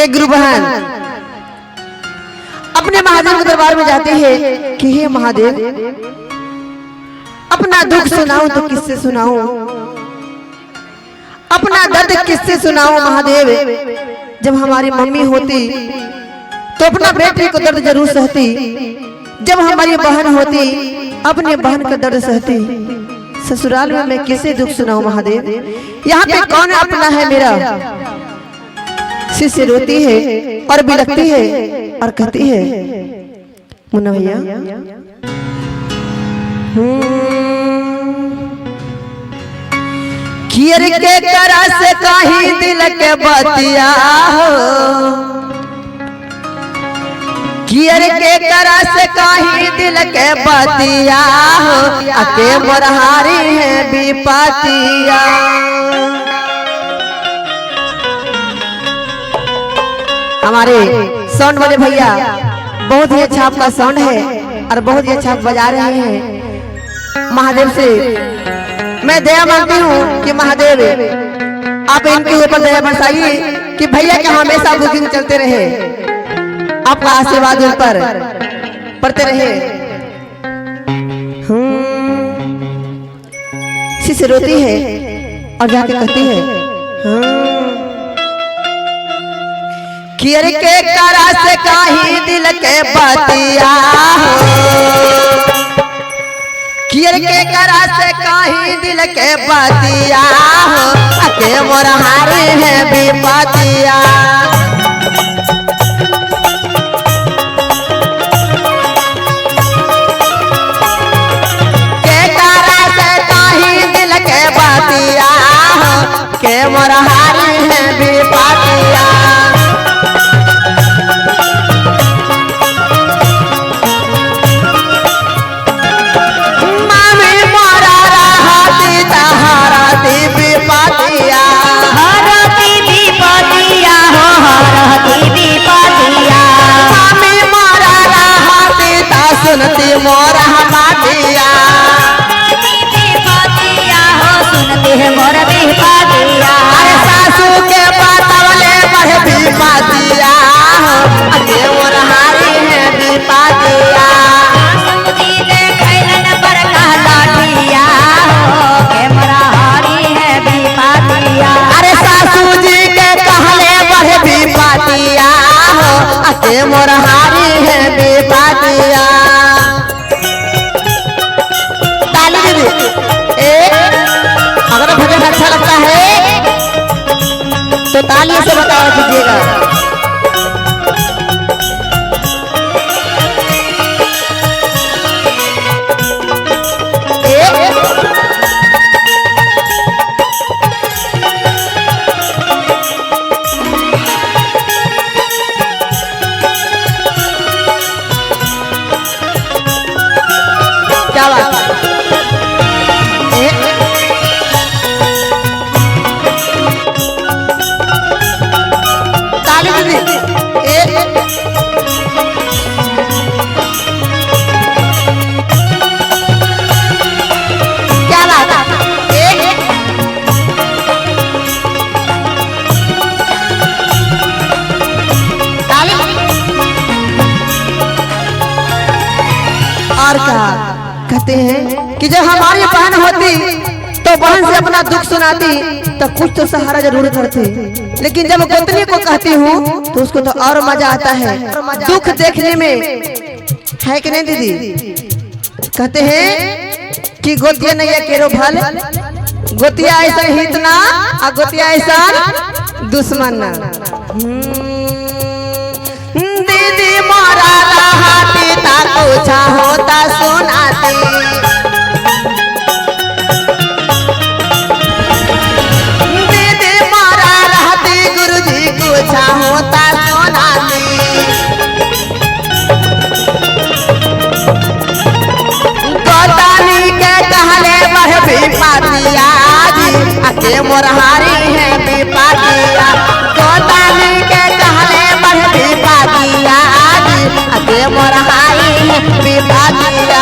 एक गुरु बहन अपने महादेव के दरबार में जाती है कि हे महादेव, अपना दुख सुनाऊं तो किससे सुनाऊं, अपना दर्द किससे सुनाऊं महादेव। जब हमारी मम्मी होती तो अपना बेटे को दर्द जरूर सहती, जब हमारी बहन होती अपने बहन का दर्द सहती। ससुराल में मैं किसे दुख सुनाऊं महादेव, यहाँ पे कौन अपना है मेरा। शिष्य रोती है और बिलखती है और कहती है, मुन्ना भैया, कियर के करा से काही दिल के बतिया हो, कियर के करा से काही दिल के बतिया हो, अके मोरहारी है विपतिया। हमारे साउंड वाले भैया बहुत ही अच्छा आपका साउंड है और बहुत ही अच्छा आप बजा रहे हैं। महादेव से मैं दया मांगती हूँ कि महादेव आप इनके ऊपर दया बरसाइए कि भैया के हमेशा बुकिंग चलते रहे, आपका आशीर्वाद उन पर पड़ते रहे। शिष्य रोती है और जाके कहती है, कियर के करा से काही दिल के बतिया हो, कियर के करा से काही दिल के बतिया हो, अके मोरहारी है विपतिया। के करा से काही दिल के बतिया हो, के मोरहारी है विपतिया। सुनती मोरा बातिया, बातिया हो सुनती है मोरा बातिया। अरे सासू के बातवले बढ़ भी बातिया हो, अके मोरहारी है विपतिया। सासू जी ने खैलन बड़का लाठिया हो, के मोरहारी है विपतिया। अरे सासू जी के कहले बढ़ भी बातिया हो, अके मोरहारी है विपतिया। अगर भजन अच्छा लगता है तो ताली से बताया कीजिएगा। क्या बात है? क्या बात है? और क्या कहते हैं कि जब हमारी बहन होती तो बहन से अपना दुख सुनाती तो कुछ तो सहारा जरूर करती, लेकिन जब गोतनी को कहती हूँ तो उसको तो और मजा आता है दुख देखने में, है कि नहीं दीदी? कहते हैं कि गोतिया नैया केरो भल, गोतिया ऐसा हित ना और गोतिया ऐसा दुश्मन ना। दीदी मोरा रहाती ता कुछ होता सुनाती, दीदी मोरा रहती गुरुजी कुछ होता सुनाती। गोतानी के कहले बढ़ विपतिया जी, अके मोरहारी है विपतिया। गोतानी के कहले बढ़ विपतिया जी, अके मोरहारी है विपतिया।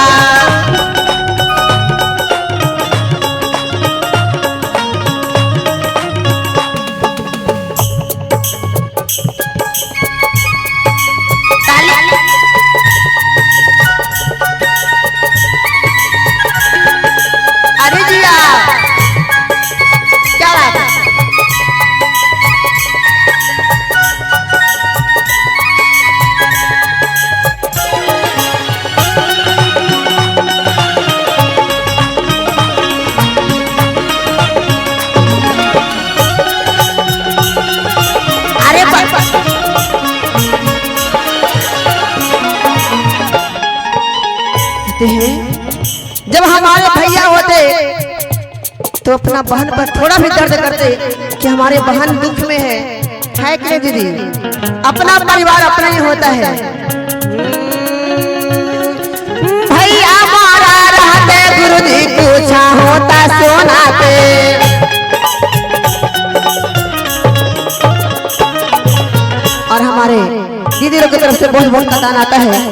तो अपना बहन पर थोड़ा भी दर्द करते कि हमारे बहन दुख में है कि नहीं दीदी? अपना परिवार अपना ही होता है। भैया मारा रहते गुरुजी पूछा होता सोनाते। और हमारे दीदी लोग की तरफ से बहुत बहुत दान आता है,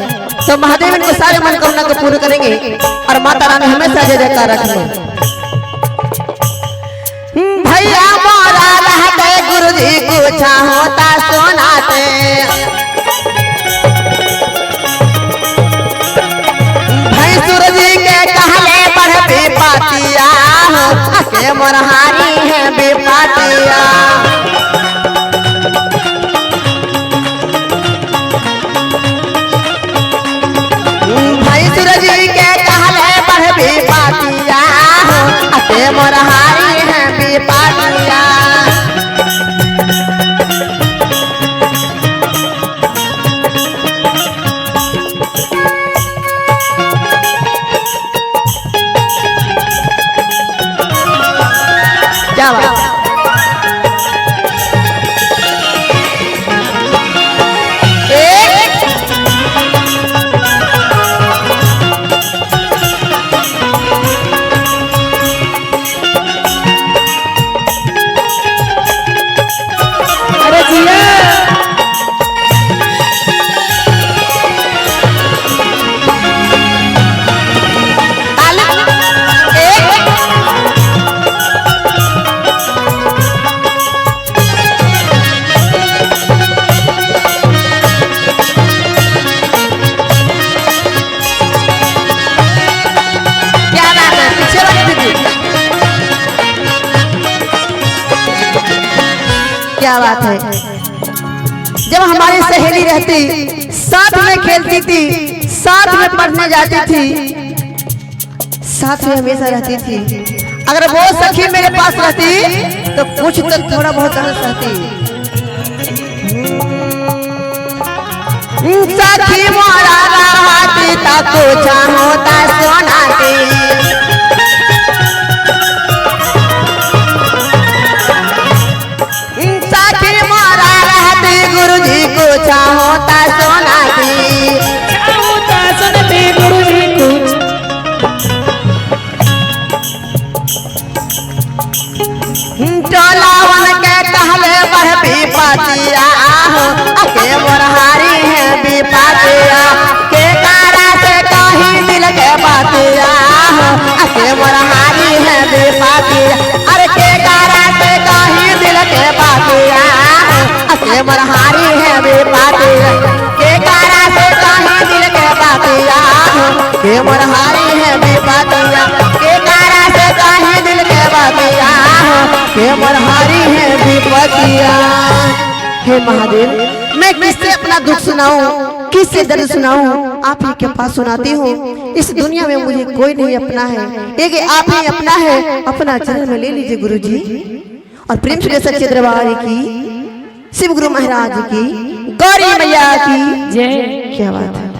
तो महादेव इनको सारे मनोकामना को पूर्ण करेंगे और माता रानी हमेशा जय जयकार रखेंगे। भैया मोरा रहते गुरुजी पूछा होता सोनाते। भाई सूरजी के कहले पर बेपातिया के मोरहारी है बेपातिया। भाई सूरजी के कहले पर बेपातिया के मोरहारी है बेपातिया। क्या बात? एक अरे जिया ताली, एक क्या बात है? पीछे वाली दीदी, क्या बात है? जब हमारी सहेली रहती, साथ में खेलती थी, साथ में पढ़ने जाती थी, साथ में हमेशा रहती थी। अगर वो सखी मेरे पास रहती तो कुछ तो थोड़ा बहुत दर्द रहती। सखी मोरा रहती तो कुछ होता सोनाती। सखी मोरा रहती गुरुजी कुछ होता सोनाती। होता सुनते गुरुजी कुछ। टोलावन के कहले पर विपतिया के मोरहारी है विपतिया। के कारा से कही दिल के बतिया के मोरहारी है विपतिया। अरे के कारा से कही दिल के बतिया के मोरहारी है विपतिया। के कारा से कही दिल के बतिया के मोरहारी है विपतिया। के कारा से कही दिल के बतिया के मोरहारी है विपतिया। हे महादेव, मैं किससे अपना दुख सुनाऊं, किससे दर्द सुनाऊं? आप ही के पास सुनाती हूँ। इस दुनिया में मुझे कोई नहीं अपना है, एक आप ही अपना है। अपना चरण में ले लीजिए गुरुजी। और प्रेम से सच्चे दरबार की, शिव गुरु महाराज की, गौरी मैया की जय। क्या बात है।